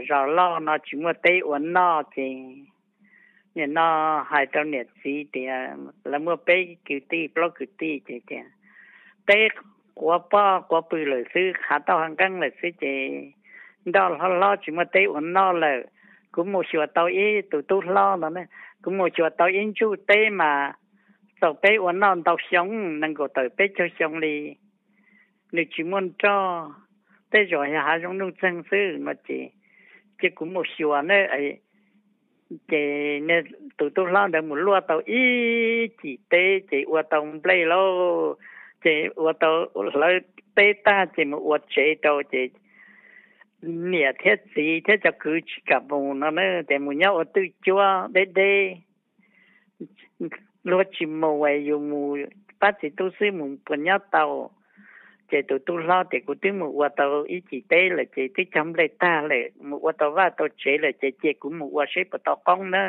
zos loj no tsis muaj teb ua noj ces nim no hais rau niam txiv tias lawv muaj peb kwv tij plaub kwv tij ces tias teb quav poj quav pw lawm xwb, qhav tauj hav nqeeb lawm xwb ces nroj hlob hlob tsis muaj teb ua noj lawm. Kuv mus xyuas tau ib tug tub hlob no, kuv mus xyuas tau ib ntsuj teb mas txaus peb ua noj ntau xyoo, nees nkaum tawm peb caug xyoo li, nws tsis muaj nroj, tej zaum yog hav zoov nuj txeeg xwb no ces cia kuv mus xyuas na. Ces tus tub hlob ntawd mus luaj tau ib cim teb ces ua tau nplej lauj, ces ua tau hlawv teb tag ces mus ua tsev rau ces niam thiab txiv thiab cov kwv tsis kam mus no na, ces mus nyob ua twj cuab deb deb. Luag tsis mus es yus mus pab txiv tub xwb mus puas nyob tau. Ces tus tub hlob tias kuv twb mus ua tau ib cim teb lawm ces twb cog nplej tag lawm, mus ua tau vaj tau tsev lawm ces cia kuv mus ua seb puas tau qoob na.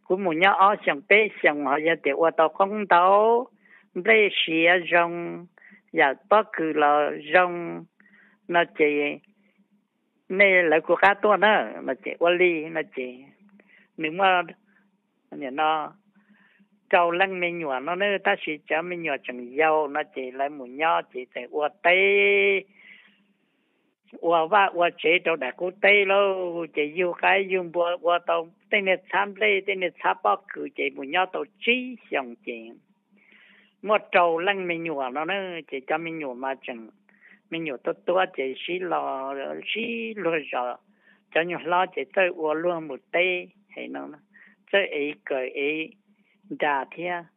Kuv mus nyob ob xyoos peb xyoos ho yog tias ua tau qoob ntau, nplej siav zoo, yam pob kws los zoo no ces nej lawv kuv qab tuaj na no ces ua li no ces nws muaj rau leej me nyuam no na, tab sis cov me nyuam tseem yau no ces lawv mus nyob ces tseem ua teb, ua vaj ua tsev rau daim qub teb lauj, ces yug qaib yug npua ua tau tej niag txhab nplej tej niag txhab pob kws ces mus nyob tau tsib xyoos ces muaj rau leej me nyuam no na. Ces cov me nyuam mas tseem me nyuam tuab tuab ces sib lo, sib luag zos, cov nyuag hlob ces txawj ua luag mus teb he no, txawj ev kawm ev nras thiab,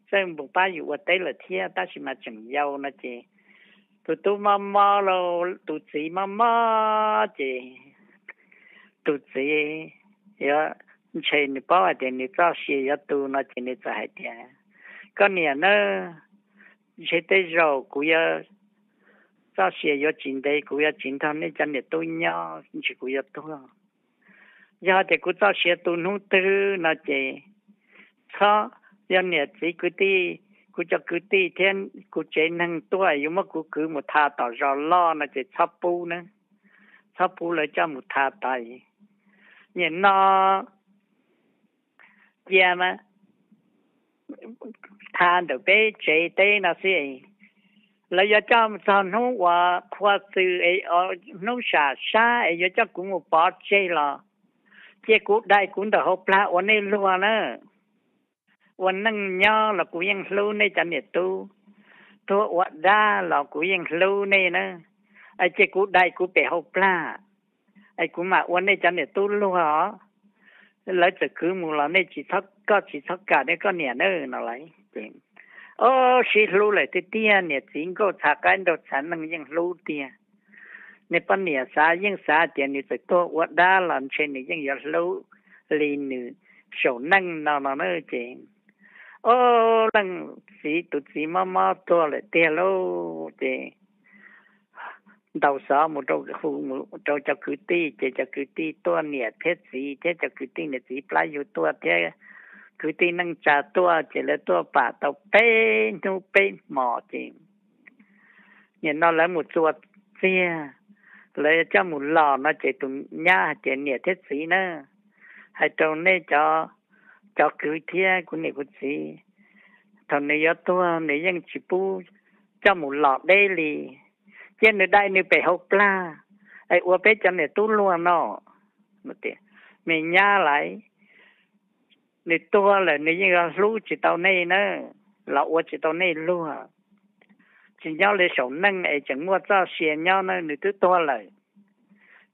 txawj mus pab yus ua teb lawm thiab, tab sis mas tseem yau no ces tus tub mob mob lauj, tus txiv mob mob ces tus txiv yuav ntshe nws paub hais tias nws txoj sia yuav tu no ces nws txawm hais tias koj niam na, ntshe tej zaum kuv yuav txoj sia yuav tsis ntev, kuv yuav tsis nrog nej cov niam tub nyob, ntshe kuv yuav tuag. Yog tias kuv txoj sia tu hnub twg no ces txhob, yog niam txiv kwv tij, kuv cov kwv tij thiab kuv tsev neeg tuaj yuav muab kuv kwv mus tha tom zos loj no ces txhob pub na, txhob pub lawv coj mus tha tod. Nim no cia tha ntawm peb tsev teb no xwb, lawv yuav coj txog hnub uas qhua txws, hnub sam sab es yuav coj kuv mus pov tseg los cia kuv dai kuv ntawm hauv plag ua nej luag na. Ua neej nyob los kuv yeej hlub nej cov niam tub, tuag ua dab los kuv yeej hlub nej na. Cia kuv dai kuv pem hauv plag, es kuv mam ua nej cov niam tub luag. Lawv txawm kwv mus los nej tsis txhob, koj tsis txhob kam nej koj niam na no lauj. Ces ob sib hlub lawm tiag tiag, niam txiv nkauj txhav qaib nraug txhav neeg yeej hlub tiag. Nws poj niam xav yeej xav tias nws txawm tuag ua dab los ntshe nws yeej yuav hlub li nws saum neej no no na. Ces ob leej txiv, tus txiv mob mob tuag lawm tiag lauj ces ntaus xov mus rau, hu rau cov kwv tij ces cov kwv tij tuaj, niam thiab txiv thiab cov kwv tij niam txiv plab yug tuaj thiab kwv tij neej tsa tuaj ces lawv tuaj pam tau peb hnub peb hmo ces nim no lawv mus txuas txiag, lawv coj mus los no ces tus nyab hais tias niam thiab txiv na, hais rau nej cov kwv thiab kuv niam kuv txiv, thaum nws yuav tuag nws yeej tsis pub coj mus los deb li, cia nws dai nws pem hauv plag es ua peb cov niam tub luag no. Me nyab lais, nws tuag lawm nws yeej yuav hlub tsis tau nej na, los ua tsis tau nej luag. Tsis nyob li saum neej es tseem muaj txoj sia nyob na, nws twb tuag lawm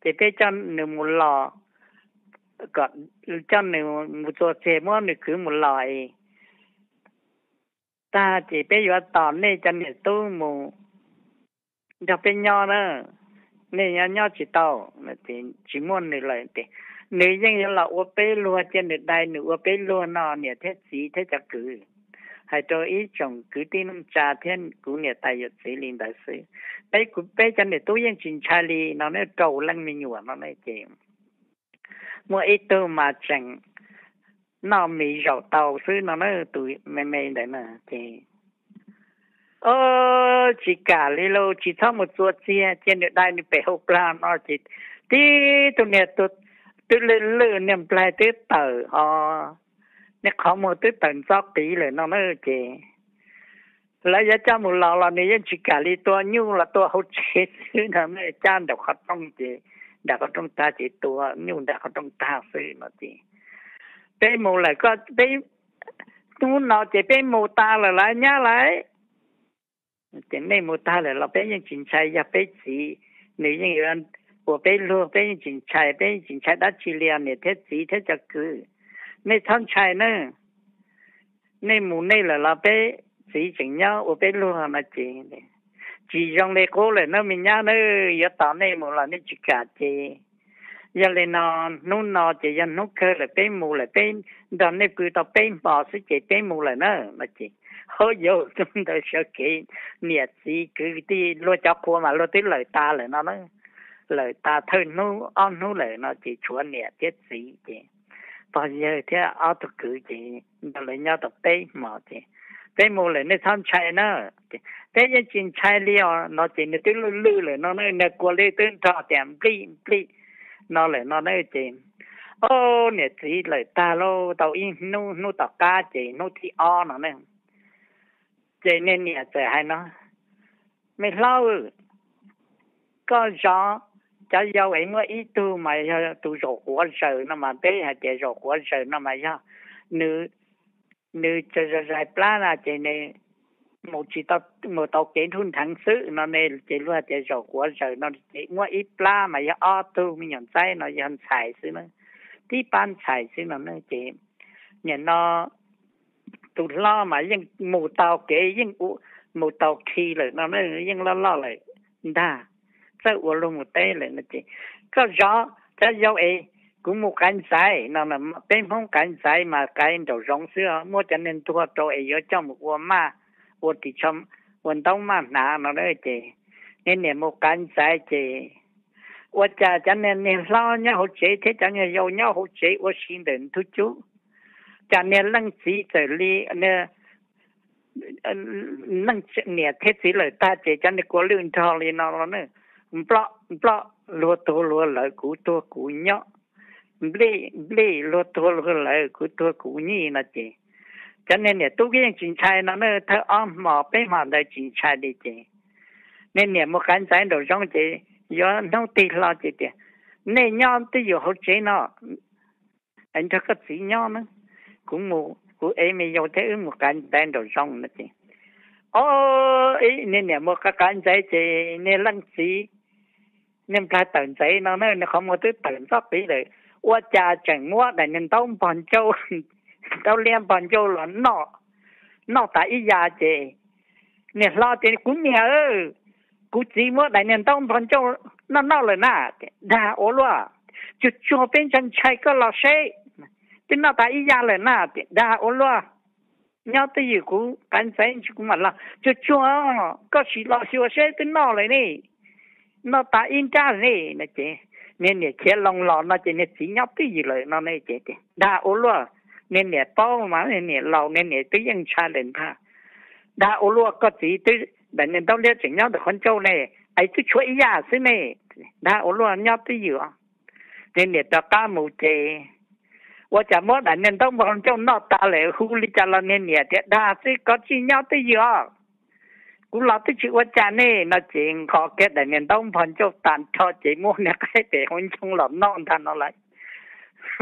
ces peb coj nws mus los, kom coj nws mus txuas txiag muab nws kwv mus los es tag ces peb yuav tos nej cov niam tub mus nrog peb nyob na, nej nyob nyob tsis tau. Tsis muaj nws lawm ces nws yeej yuav los ua peb luag, cia nws dai nws ua peb luag no niam thiab txiv thiab cov kwv. Hais rau ib tsoom kwv tij neej tsa thiab kuv niam tais yawm txiv li ntawd xwb. Peb kuv peb cov niam tub yeej tsis ntshai li no ne, rau leej me nyuam no ne ces muaj ib tug mas tseem noj mis zaum tau xwb no na, tus me me ntawd na ces o, tsis kam li lauj, tsis txhob mus txuas txiag, cia nws dai nws pem hauv plag no ces Tib tug niag twb lwj lwj, niag nplaig twb tawm ho, niag qhov muag twb tawm ntxob qiv lawm no na ces lawv yuav coj mus los los nws yeej tsis kam li, tua nyuj los tua hauv tsev xwb no, cab nraum qhov rooj ces, nram qhov rooj tag ces tua nyuj nram qhov rooj tag xwb no ces peb mus lawm, koj, peb, hnub no ces peb mus tag lawm lawv nyab lawv. Ces nej mus tag lawm los peb yeej tsis ntshai, yog peb txiv nws yeej yuav ua peb luag, peb yeej tsis ntshai, peb yeej tsis ntshai dab tsi li os niam thiab txiv thiab cov kwv. Nej txhob ntshai nawb, nej mus nej lawm los peb txiv tseem nyob ua peb luag no ces tsis zoo li qub lawm nawb me nyab nawb, yuav tos nej mus los nej tsis kam ces yog li no, hnub no ces yog hnub kawg lawm, peb mus lawm, peb nrog nej pw tau peb hmo xwb ces peb mus lawm na no ces, hov, yog tus ntawd sawv kev, niam txiv kwv tij luag cov qhua mas luag twb lawm tas lawm no na, lawm tas thawj hnub ob hnub lawm no ces tshuav niam thiab txiv ces pog yawg thiab ob tug kwv ces nrog lawv nyob tau peb hmo ces peb mus lawm nej txhob ntshai na. Peb yeej tsis ntshai li os no ces nws twb lwj lwj lawm no na, nws kua lwj twb nrog tias nplij nplij no lawm no na ces, o, niam txiv lawm tag lauj, tau ib hnub, hnub tom qab ces hnub thib ob no na ces niag niam txawm hais no, me hlob, koj zov cov yau es muaj ib tug mas yog tus zaum quav zaws no mas peb hais tias zaum quav zaws no mas yog nws, nws tsa zais plab na ces nws mus tsis tau, mus tau kev nruj nrheev xwb no ne ces luag hais tias zaum quav zaws no ces muaj ib plab mas yog ob tug me nyuam ntxaib no yog ntxhais xwb na, tib pab ntxhais xwb no na ces nim no tus hlob mas yeej mus tau kev, yeej mus tau khi lawm no, yeej loj loj lawm ntag, txawj ua luag mus teb lawm no ces, koj zov cov yau es kuv mus qaiv ntxaiv no, peb Hmoob qaiv ntxaiv mas qaiv nraum zoov xwb, muab cov niag ntuag rau es yuav coj mus ua maj, ua ris tsho, ua ntaub maj hnav no ces niag niam mus qaiv ntxaiv ces ua cas cov niag hlob nyob hauv tsev thiab cov niag yau nyob hauv tsev ua si ntawm ntug cub, cas niag leej txiv txawm li, niag niam thiab txiv lawm tag ces cov niag kua lwj nrog li no los nploj nploj, luag tuag luag lawv kuv tuag kuv nyob, nplij nplij, luag tuag luag lawv kuv tuag kuv nyob no ces cov niag niam tub yeej tsis ntshai no na, thawj ob hmo peb hmo ntawd tsis ntshai li ces niag niam mus qaiv ntxaiv nraum zoov ces yuav hnub tig hlo ces tias, nej nyob twj ywm hauv tsev no es nrog koj txiv nyob na, kuv mus kuv ev me yau thiab wb mus qaiv ntxaiv nraum zoov no ces, o, niag niam mus qaiv ntxaiv ces niag leej txiv, niag nplaig tawm ntxeev no na, nws qhov muag twb tawm ntxob qiv lawm, ua cas tseem muab daim niag ntaub npog ncauj, ntaub liab npog ncauj los noj, noj tas ib yam ces niag hlob tias, kuv niam, kuv txiv muab daim niag ntaub npog ncauj noj noj lawm na. Dag ua luaj, tsuag tsuag peb ntshai ntshai koj los seb, twb noj tas ib yam lawm na. Dag ua luaj, nyob twj ywm kuv qaiv ntxaiv ntsis kuv mam los. Tsuag tsuag, koj sim los xyuas seb twb noj lawm ne, noj tas ib nrab lawm ne no ces niag niam khiav loo los no ces niag txiv nyob twj ywm lawm no ne ces, dag ua luaj, niag niam paub mas niag niam laus niag niam twb yeej ntshai lawm ntag. Dag ua luaj, koj txiv twb, daim niag ntaub liab tseem nyob ntawm qhov ncauj ne, es twb tshuav ib yam xwb ne. Dag ua luaj, nyob twj ywm. Niag niam rov qab mus ces ua cas muab daim niag ntaub npog ncauj noj tas lawm, hu li cas los niag niam tias, dag xwb, koj tsij nyob twj ywm os, kuv los twb tsis ua cas ne no ces nqos kiag daim niag ntaub npog ncauj tas nrho ces muab niag qaib pem hauv ncoo los noj ntag no lawm.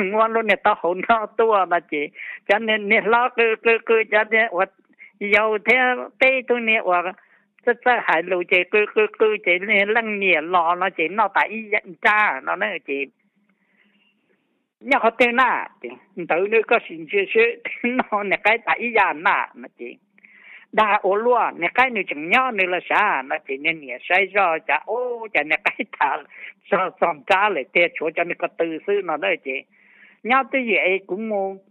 Muab lub niag taub hau noj tuaj no ces cov niag hlob qw qw qw, cov niag uas yau thiab peb tug niag uas txawj txawj hais lus ces qw qw qw ces niag leej niam los no ces noj tas ib nrab no na ces, nyob qhov twg na? Ntawd nws koj sim ntsia seb twb noj niag qaib tas ib yam na no ces, dag ua luaj, niag qaib nws tseem nyob nws los sav no ces niag niam saib zoj cas ub, cas niag qaib tas txog txog nrab lawm tiag, tshuav cov niag ko tw xwb no na ces, nyob twj ywm es kuv mus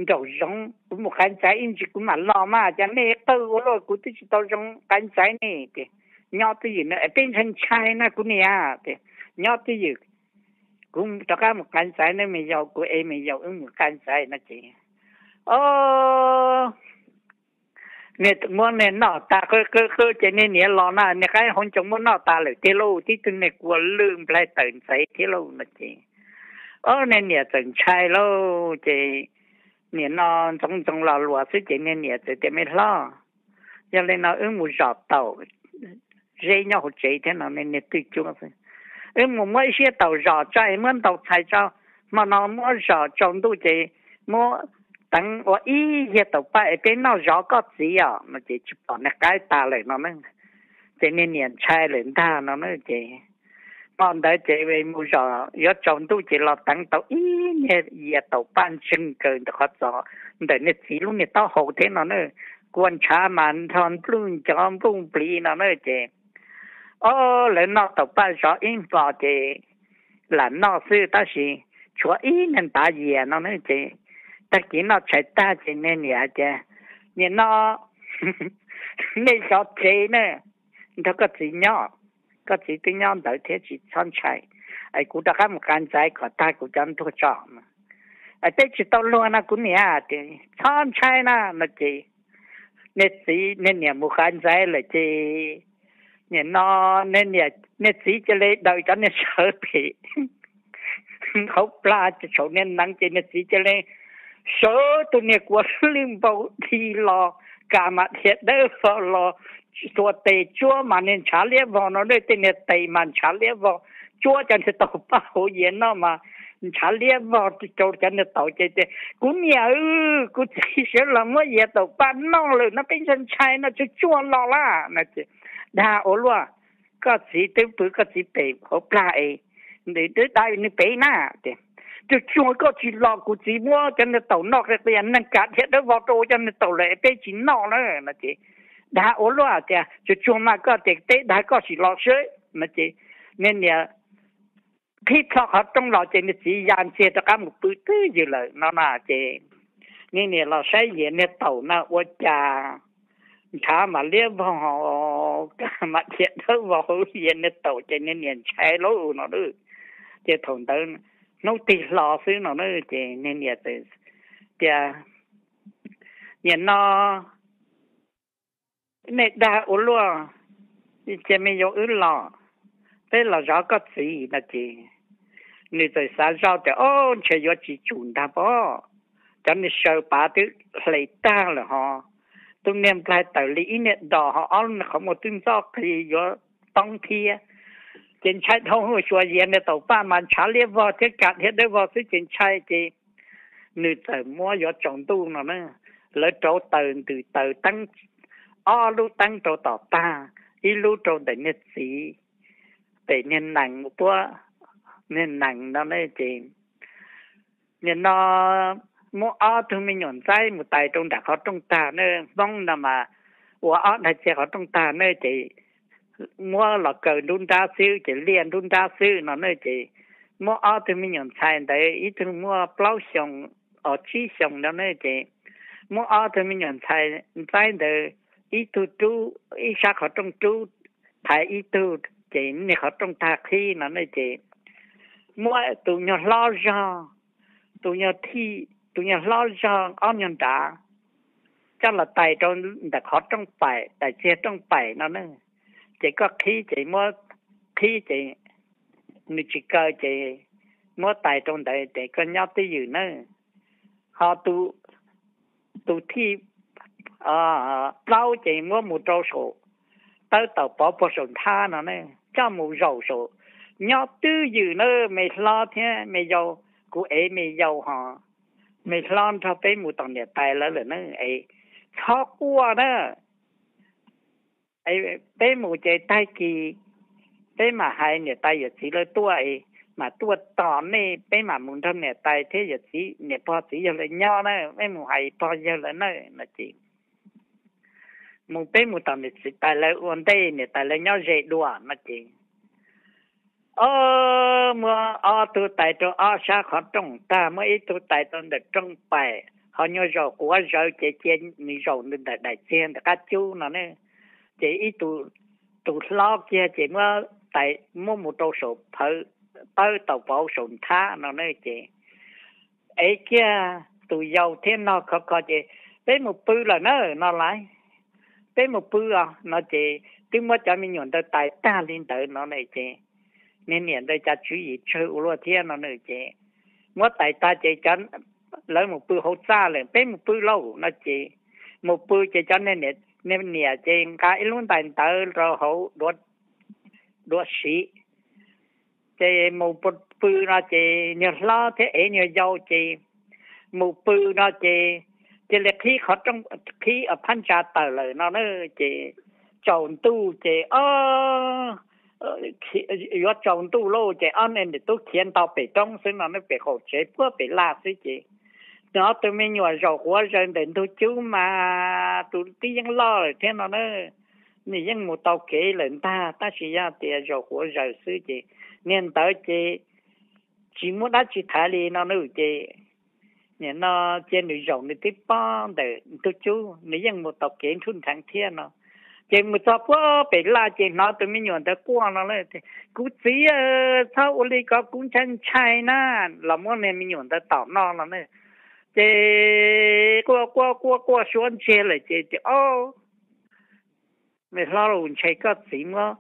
nraum zoov, kuv mus qaiv ntxaiv ib ntsis kuv mam los mas, cas nej qw ua luaj, kuv twb tsis tau zoo qaiv ntxaiv ne. Ces nyob twj ywm no es peb ntshai ntshai na kuv niam. Ces nyob twj ywm, kuv rov qab mus qaiv ntxaiv na me yau, kuv ev me yau wb mus qaiv ntxaiv no ces, o, Niag muab niag noj tas qw qw qw ces niag niam los na, niag qaib hauv ncoo muab noj tas lawm tiag lauj, tib tug niag kua lwj nplaig tawm ntxeev thiab lauj no ces, o, niag niam txawm ntshai lauj ces niam no ntxoov ntxoo los luas xwb ces niag niam txawm tias, Me hlob, yog li no wb mus zom taum zeb nyob hauv tsev thiab no, niag twj cuab xwb. Wb mus muab ib siab taum zom tso es muab ntaus txhais tso, hmo no muab zom tsaus ntuj ces muab teev ua ib yiag taum paj es peb noj zov koj txiv os no ces tsis pom niag qaib tas lawm no na. Ces niag niam ntshai lawm ntag no na ces hmo ntawd ces mus zom yuav tsaus ntuj ces los teev tau ib niag yiag taum paj ntseeg kaws ntawm qhov txos ntawm niag txiv lub niag taub hau thiab no na. Kua ntshav mas nrog npluj ncov npluj npliv no na ces, o, lawv noj taum paj zov ib hmos ces lam noj xwb tab sis tshuav ib niag ntav yias no na ces tag kis noj tshais tag ces niag niam hais tias, Niam no, nej zov tsev na, nrog koj txiv nyob, koj txiv twb nyob ntawd thiab tsis txhob ntshai, es kuv rov qab mus qav ntxaiv kom tag kuv cov ntuag tso. Peb tsis tau luag no kuv niam, txhob ntshai na no ces niag txiv niag niam mus qav ntxaiv lawm ces nim no niag txiv cia li daws cov niag sawv phem hauv plag ces tshaum niag neev ces niag txiv cia li sawv tus niag kua lwj npau dhi los kas mas dhia dawb vog los, xuas tes tsuab mas niag ntshav liab vog no na, tej niag tes mas ntshav liab vog, tsuab cov niag taum paj hauv yias noj mas ntshav liab vog rau cov niag taum ces tias, Kuv niam, kuv txiv sawv los muab yias taum paj noj lawm no, peb ntshai ntshai no, tsuag tsuag los lawm no ces, Dag ua luaj, koj txiv twb pw koj txiv pem hauv plag es nws twb daws nws pem na. Ces, Tsuag tsuag koj tsis los kuv txiv muab cov niag taum noj qia qia, neeg kas dhia dawb vog rau cov niag taum lawm peb tsis noj na no ces, Dag ua luaj tias, Tsuag tsuag mas koj tias peb dag koj sim los seb no ces niag niam qhib plho qhov rooj los ces niag txiv ya ntxiag rov qab mus pw twj ywm lawm no na ces niag niam los saib yias niag taum na ua cas ntshav mas liab vog, kas mas dhia dawb vog hauv yias niag taum ces niag niam ntshai lauj no na. Ces thaum ntawd hnub tig hlo xwb no na ces niag niam txawm tias, Nim no nej dag ua luaj, cia me yau wb los, peb los zov koj txiv no ces nws txawm xav zoj tias, Ob, ntshe yuav tsis tsum ntag pob, cov niag saw pav twb hle tag lawm ho, tus niag nplaig tawm li ib niag dos ho ob lub niag qhov muag twb ntxoj qis yuav poob thiab. Ces ntshai dhau hwv xyuas yias niag taum paj mas ntshav liab vog thiab kas dhia dawb vog xwb ces ntshai ces nws txawm muab yuav tsaus ntuj no na, lawv rauv taws ntws taws teeb, ob lub teeb rau tom tag, ib lub rau ntawm niag txiv pem niag nees puab niag nees no na ces nim no muab ob tug me nyuam ntxaib mus tais rau nram qhov rooj tag na, Hmoob no mas ua ob daig txiag qhov rooj tag na ces muab los kaw nruab nrab xwb ces liaj nruab nrab xwb no na ces muab ob tug me nyuam ntxhais ntawd ib tug muaj plaub xyoos os tsib xyoos no na ces muab ob tug me nyuam ntxhais ntxaib ntawd ib tug rub ib sab qhov rooj rub, thaiv ib tug ces niag qhov rooj tag qhib no na ces muab tus nyuag hlob zog, tus nyuag thij, tus nyuag hlob zog ob nyuag nrad coj los tais rau ntawm qhov rooj paim, daim txiag rooj paim no na. Ces koj qhib ces muab qhib ces nws tsis kaw ces muab tais rau ntawd ces koj nyob twj ywm nawb. Ho tus thij plaub ces muab mus rau saum tawb taum pov puag saum nthab no ne, coj mus zaum saum, nyob twj ywm nawb me hlob thiab me yau, kuv ev me yau ho me hlob nrog peb mus tom niam tais lawv lawm na, es txhob quaj na. Peb mus ces tag kis peb mam hais niam tais yawm txiv lawv tuaj es mam tuaj tos nej, peb mam mus nrog niam tais thiab yawm txiv, niam pog txiv yawg lawv nyob na, peb mus hais pog yawg lawv na no ces mus, peb mus tom niam txiv tais lawv ua ntej, niam tais lawv nyob ze dua no ces, o, muab ob tug tais rau ob sab qhov rooj tag, muab ib tug tais rau ntawm rooj paim, ho nyuag zaum quav zawv ces cia nws zaum ntawm daim txiag ntawm qab cub no ne. Ces ib tug, tus hlob kiag ces muab tais muab mus rau saum phawv tawb taum pauv saum nthab no ne ces ev kiag tus yau thiab no khov kho ces peb mus pw lawm na no lais. peb mus pw os no ces twb muab cov me nyuam ntawd tais tag li ntawd no ne ces niag niam ntawd cov tswv yim tsawg ua luaj thiab no ne ces muab tais tag ces lawv mus pw hauv txaj lawm, peb mus pw lauj no ces mus pw ces cov niag niam ces nqa ib lub ntais ntawd rau hauv dua siv ces mus pw no ces niag hlob thiab ev niag yau ces mus pw no ces cia li qhib qhov rooj, qhib phab ntsa tawm lawm no na ces tsaus ntuj ces o yuav tsaus ntuj lauj ces ob niag niam tub khiav nto pem roob xwb no na, pem qaum tsev puag pem laj xwb ces hnov tus me nyuam zaum quav zaws ntawm ntug cub mas tus tib yeej loj lawm thiab no na, nws yeej mus tau kev lawm ntag tab sis yog tias zaum quav zaws xwb ces niag ntawd ces tsis muaj dab tsi thaiv li no na ces nim no cia nws zaum nws twb pob ntawm ntug cub, nws yeej mus tau kev nrhub nrheev thiab no. Ces mus txog puag pem laj ces hnov tus me nyuam ntawd quaj no lauj, kuv txiv, txhob ua li ko kuv ntshai ntshai na, los muab niag me nyuam ntawd tom noj no na. Ces quaj quaj quaj quaj suab ntsiag lawm ces tias o me hlob, ntshe koj txiv muab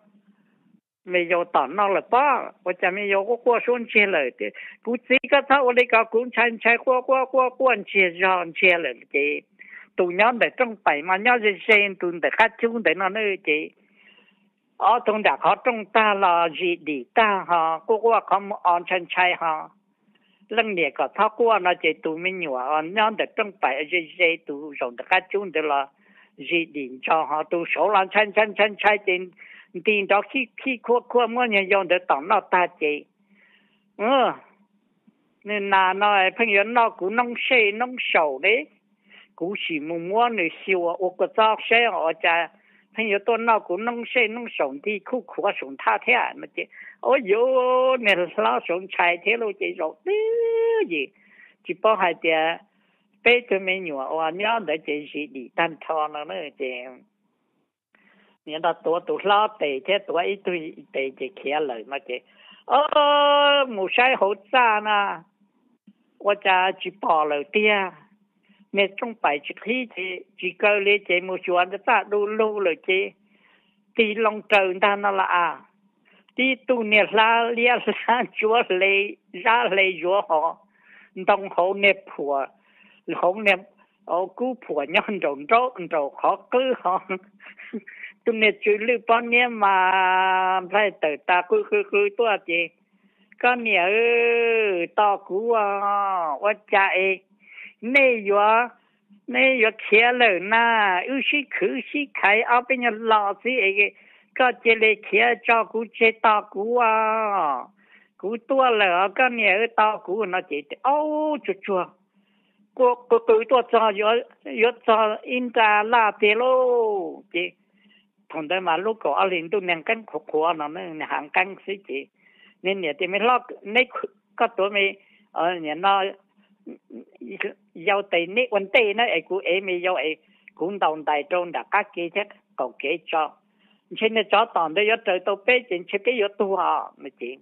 me yau tom noj lawm pob, ua cas me yau quaj quaj suab ntsiag lawm tias kuv txiv koj txhob ua li ko kuv ntshai ntshai, quaj quaj quaj quaj ntsiag zog ntsiag lawm ces tus nyob ntawm rooj pais mas nyob ze ze tus ntawm qab cub ntawd no na ces ob tug nram qhov rooj tag los zis dim tag ho quaj quaj qhov muag o ntshai ntshai ho leej niam kom txhob quaj no ces tus me nyuam nyob ntawm rooj pais ze ze tus zaum ntawm qab cub ntawd los zis dim ntso ho tus saud los ntshai ntshai ntshai ntshai ces nti nrov khij khij khuaj khuaj muab niag yau ntawd tom noj tag ces nws nas no pheej yuav noj kuv noob sej noob saum ne, kuv sim mus muab nws xyuas ua kua txob seb ua cas pheej yuav tuaj noj kuv noob sej noob saum nti khuj khuav saum nthab thiab no ces ua yuav niag hlob saud ntshai thiab lauj ces zaum twb yim tsis paub hais tias peb tug me nyuam uas nyob ntawd ces zis dim tag nrho no na ces niam nrog tuav tus hlob tes thiab tuav ib tug tes ces khiav lawm no ces o mus saib hauv txaj na ua cas tsis pom lawm tiag. Niag rooj pais tsis qhib ces tsis kaw li ces mus xyuas ntawm txaj du lug lawm ces tig loo raws ntag no las as, tib tug niag hlab liab hlab ntsuab hle zab hle zuav ho ntoo hauv niag phuam, hauv niag kub phuam nyob nraum nraub nraum qhov qwb ho tus niag tsw lwj pob niab mas nplaig tawm tas qw qw qw tuaj ces koj niam tos kuv ua cas es nej yuav, nej yuav khiav lawm na, wb sib khwv sib khaiv ob peb nyuag lo xwb es koj cia li khiav tso kuv tseg tos kuv os, kuv tuaj lawm os koj niam tos kuv no ces aub tsuag tsuag qw qw tuaj txog yuav txog ib nra laj tiag lauj ces thaum ntawd mas lub kaum ob hlis ntuj niag qeeb qhuav qhuav no, niag hav qeeb xwb ces niag niam tias me hlob neb, koj tuav me, nim no yau tes neb ua ntej na es kuv ev me yau es kuv ntaus ntais rau nram qab kev thiab qaum kev tso, ntshe niag tsov tom ntawd yuav raws tau peb ces ntshe peb yuav tuag os no ces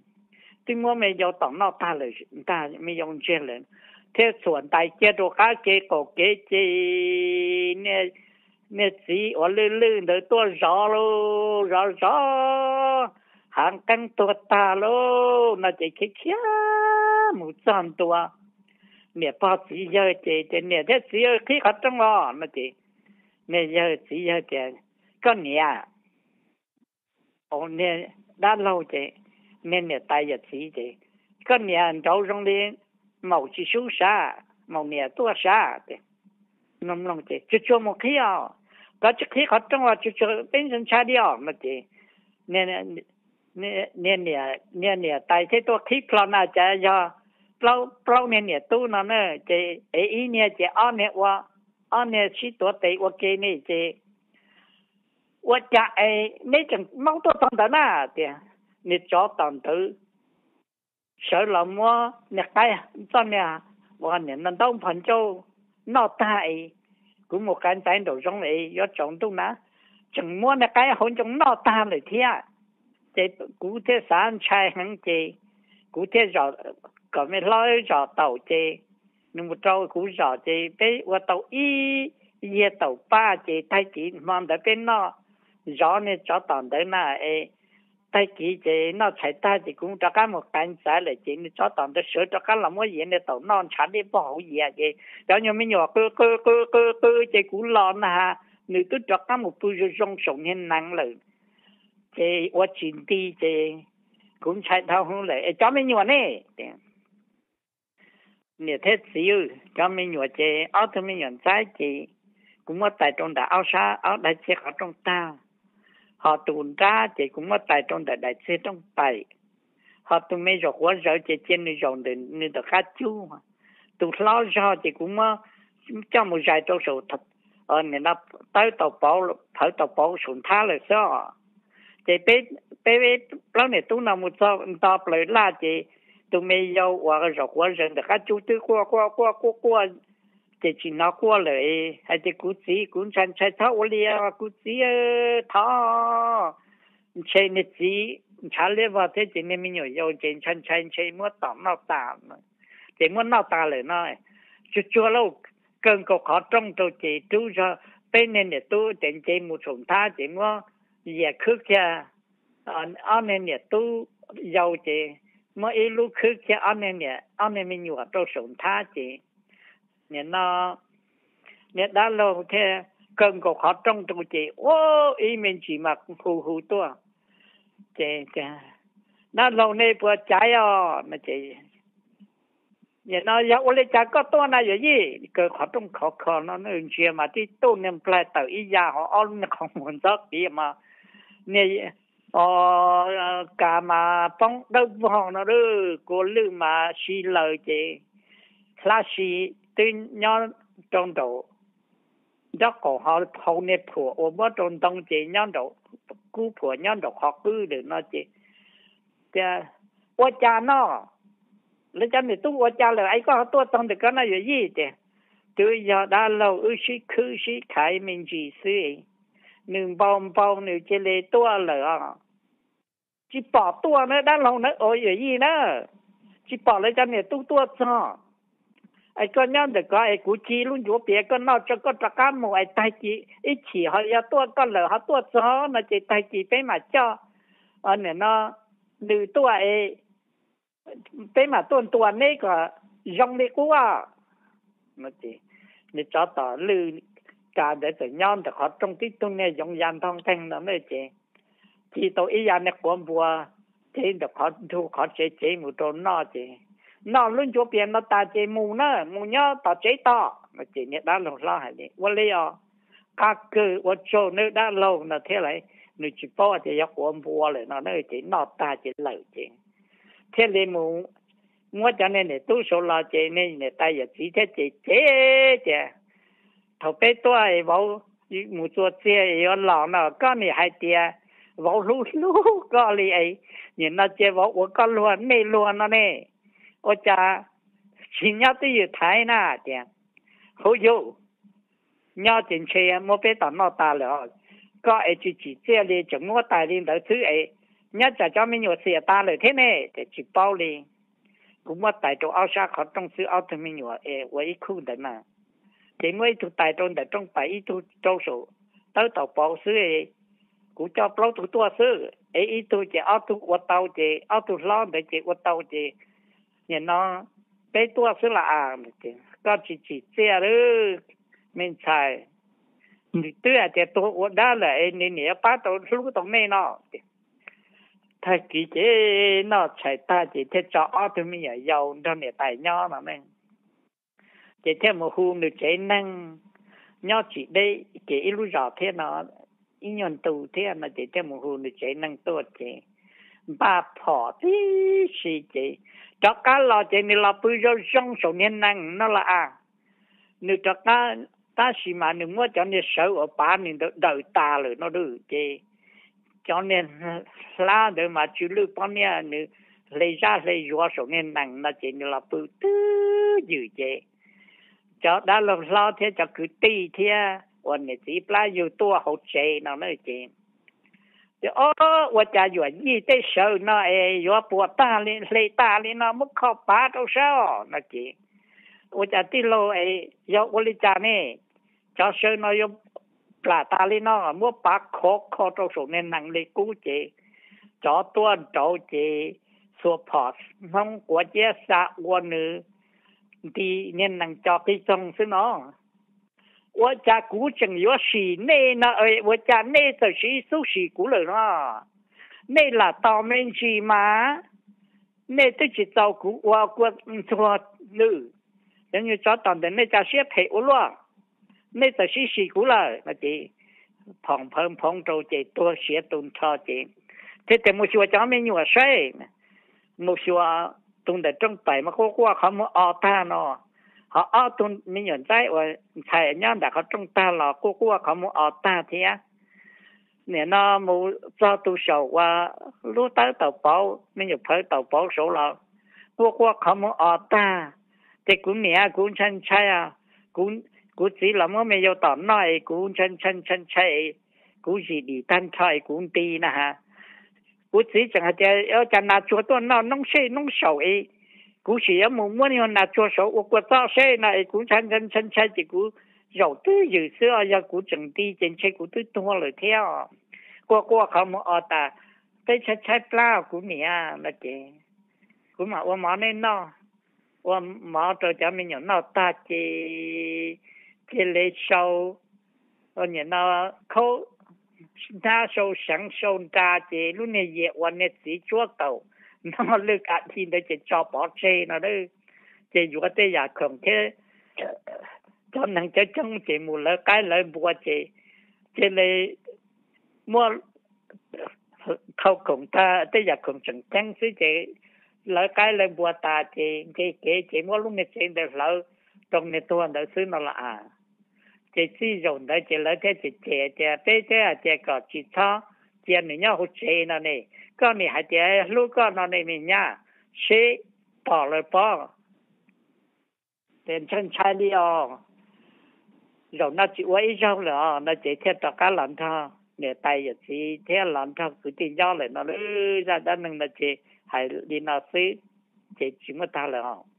twb muab me yau tom noj tag lawm ntag, me yau ntsiag lawm thiab txhuam ntais cia rau qab kev qaum kev ces niag txiv uas lwj lwj ntawd tuaj zov lauj, zov zov hav qeeb tuag tag lauj no ces khiav khiav mus txog ntua niam pog txiv yawg ces tias niam thiab txiv qhib qhov rooj os no ces niag yawg txiv yawg tias koj niam, niag dab laug ces niag niam tais yawm txiv ces koj niam nraud zoo li maum tsis sub sav, maum niam tuaj sav tias mloog mloog ces tsuag tsuag mus qhib os, koj tsis qhib qhov rooj os tsuag tsuag peb ntshai ntshai li os no ces niag niam tais thiaj tuaj qhib plho na cas yog plaub niag niam tub no na ces ev ib niag ces ob niag ua, ob niag sib tuav tes ua ke ne ces ua cas es neb tseem maub tuaj txog ntawd na tias niag tsov tom ntawd sawv los muab niag qaib txoj niag uas niam ntaub npog ncauj noj tag es kuv mus qav ntxaiv nraum zoov es yuav tsaus ntuj na, tseem muab niag qaib hauv ncoo noj tag lawm thiab. Ces kuv thiaj xav ntshai heev ces kuv thiaj kom me hlob zom taum ces nws mus rau kuv zom ces peb ua tau ib yiag taum paj ces tag kis hmo ntawd peb noj zov niag tsov tom ntawd na es, tag kis ces noj tshais tag ces kuv rov qab mus qaiv ntxav lawm ces niag tsov tom ntawd sawv rov qab los muab yias niag taum noj ntshav dej pog hauv yias ces cov nyuag me nyuam qw qw qw qw qw ces kuv los na has, nws twb rov qab mus pw zoo zoo saum niag nees lawm. Ces ua tsis nti ces kuv ntshai dhau hwv lawm es cov me nyuam ne, niam thiab txiv, cov me nyuam ces ob tug me nyuam ntxaib ces kuv muab tais rau ntawm aub sab aub daim txiag qhov rooj tag, ho tus nrab ces kuv muab tais rau ntawm daim txiag rooj paim, ho tus me zaum quav zawv ces cia nws zaum ntawm nws ntawm qab cub, tus hlob zog ces kuv muab coj mus zais rau saum, tawb tau pauv, phawv tau pauv saum nthab lawm xwb os. Ces peb plaub niam tub no mus txog nto plaws laj ces tus me yau uas zaum quav zawv ntawm qab cub twb quaj quaj quaj quaj quaj, ces tsis hnov quaj lawm, hais tias kuv txiv, kuv ntshai ntshai txhob ua li os kuv txiv, thov. Ntshe niag txiv ntshav liab vog thiab ces niag me nyuam yaus ces ntshai ntshai ntshe muab tom noj tas, ces muab noj tas lawm no. Tsuag tsuag lauj, kaw nkaus qhov rooj rau ces rub zog peb niag niam tub ces nce mus saum nthab ces muab yias khwb kiag ob niag niam tub yau ces muab ib lub khwb kiag ob niag niam, ob niag me nyuam rau saum nthab ces nim no niag dab laug thiaj kaw nkaus qhov rooj rau ces ua ib me ntsis mas hu hu tuaj. Ces, dab laug nej puas caiv os no ces, nim no yog ua li cas koj tuaj na yawm yij? Kaw qhov rooj khov kho no ntsia mas tib tug niag nplaig tawm ib yam hauv ob lub niag qhov muag ntxob qiv mas niag kas mas poob dawb vog no, kua lwj mas si laws ces hlab si twb nyob rau nraum nraub qaum, ho hau niag phuam uas muab rau ntoo ces nyob nraum kub phuam nyob nraum qhov qwb lawm no ces tias, ua cas no? Lawv cov niam tub ua cas lawm es koj ho tuaj txog ntawm ko no yawm yij? Tias, twb yog dab laug wb sib khwb sib khaiv me ntsis xwb, nws npau npau nws cia li tuaj lawm os. Tsis pom tuaj na dab laug na, yawm yij na, tsis pom lawv cov niam tub tuaj txog. Es koj nyob ntawm ko es kuv ci lub ncuav pias koj noj tso koj rov qab mus es tag kis ib chim ho yog tuaj koj lawm ho tuaj txog no ces tag kis peb mam coj, nim no nws tuaj es peb mam tuaj ntuas neb kom zoo li qub. Nws tsov tom lwj kas ntawd txawm nyob ntawm qhov rooj tib tug niag yoov ya ntog nkeeg no na ces ci tau ib yam niag quav npua, ces ntawm qhov ntug qhov tsev cev mus rau noj ces noj lub ncuav pias no tas ces mus na, mus nyob tom tsev tos no ces niag dab laug hlob hais li ua li os, qab kawg ua tsaug nawb dab laug no thiab lawm, nws tsis paub tias yog quav npua lawm no na ces noj tag ces lawm ces thiaj li mus muab cov niag niam tub saud los ces niag niam tais yawm txiv thiab ces cev tias, thaum peb tuaj vauv mus txuas txiag yuav los no koj nim hais tias vauv hlub hlub koj li es nim no cia vauv ua koj luag nej luag no ne, ua cas tsis nyob twj ywm thaiv na? Tias, huv yus, nyob ces ntshe muab peb tom noj tas lawm, koj es tsis tsim txiaj li tseem muab tais li ntawd xwb es nyob tsam cov me nyuam xiam tas lawm thiab ne. Ces tsis paub li, kuv muab tais rau ob sab qhov rooj xwb, ob tug me nyuam es ua ib khub ntawd na, ces muab ib tug tais rau ntawm rooj pais ib tug rau saum tawb tau pauv xwb, kuv coj plaub tug tuaj xwb es ib tug ces ob tug ua tau ces ob tug hlob ntawd ces ua tau ces nim no peb tuaj xwb las as. Koj tsis tsim txiaj lawm me ntxhais, nws twb hais tias tuag ua dab lawm es nws niam yuav pab tau hlub tau nej no. Tag kis ces noj tshais tag ces thiaj tso ob tug me nyuam yaus nrog niam tais nyob no ne, ces thiaj mus hu nws tsev neeg nyob tsis deb ces ib lub zos thiab no, ib nyuag ntu thiab no ces thiaj mus hu nws tsev neeg tuaj ces npaj phom tib si ces rov qab los ces nws los pw zoo zoo saum niag nees no las as. Nws rov qab, tab sis mas nws muab cov niag sawv uas pav nws ntawd daws tas lawm no ces cov niag hlab ntawd mas tsw lwj pob niaj, nws hle zaj hle zuav saum niag nees no ces nws los pw twj ywm ces cov dab laug hlob thiab cov kwv tij thiab uas niam txiv plab yug tuaj hauv tsev no na ces, ces ob, ua cas yawm yij tej sawv no es yuav puas tag li, hle tag li no, muab kho pav rau saib os no ces, ua cas tij laug es yog ua li cas ne? Cov saw no yuav plam tas li no, muab pav khov kho rau saum niag nees li qub ces cov tuaj nraud ces xuas phom Hmoob quav ciab xa ua nws nti niag nees co qig txoog xwb no. Ua cas kuv tseem yuav sim nej no, ua cas nej txawm sim xub sim kuv lawm no? Nej lam tos me ntsis mas, nej twb tsis txaus kuv ua kua ntxuag nws, cov nyuag tsov tom ntawm nej cas siab phem ua luaj, nej txawm sim sim kuv lawm no ces phom nphawv nphoov rau ces tuag siav tu nrho ces thiaj tias mus xyuas cov me nyuam saib. Mus xyuas tus ntawm rooj pais mas quaj quaj qhov muag o tag no, ho ob tug me nyuam ntxaib uas ntxhais nyob ntawm qhov rooj tag los quaj quaj qhov muag o tag thiab. Nim no mus txog tus saum uas lub tawb taus pauv, me nyuam phawv taus pauv saud los quaj quaj qhov muag o tag. Ces kuv niam kuv ntshai ntshai, kuv txiv los muab me yau tom noj es kuv ntshai ntshai ntshai ntshai, kuv zim dim tag nrho es kuv nti na has. Kuv txiv tseem hais tias cas nas tsuag tuaj noj noob sej noob saum es kuv sim yuav mus muab niag nas tsuag saud ua kua txob seb no es kuv ntshai ntshai ntshai ntshai ces kuv zaum twb ywm xwb os, yog kuv tseem nti ces ntshe kuv twb tuag lawm thiab. Quaj quaj qhov muag o tas, peb tshaib tshaib plab kuv niam no ces kuv mam ua mov nej noj. Ua mov rau cov me nyuam noj tag ces cia li sau, nim no khaub hnab sau seev sau nra ces lub niag yias uas niag txiv tsuab kaum noj lwj ka dhi ntawd ces tso pov tseg no. Ces yuav tej yam khoom thiab cov neeg coob coob ces mus lawv qaib lawv npua ces cia li muab thau khoom tag, tej yam khoom tseem ceeb xwb ces lawv qaib lawv npua tas ces nce kev ces muab lub niag tsev ntawd hlawv rau niag tuag ntawd xwb no los as. Ces txij zaum ntawd ces lawv thiaj cem cem tias peb thiaj hais tias kom tsis txhob cia nws nyob hauv tsev no ne, koj nim hais tias hlub koj no ne me nyab, seb pom lawm pob. Ces ntshai ntshai li os, zaum no tsis ua ib zaug lawm os no ces thiaj rov qab los nrog niam tais yawm txiv thiab los nrog kwv tij nyob lawm no. Lub zaj dab neeg no ces hais li no xwb, ces tsis muaj tag lawm os.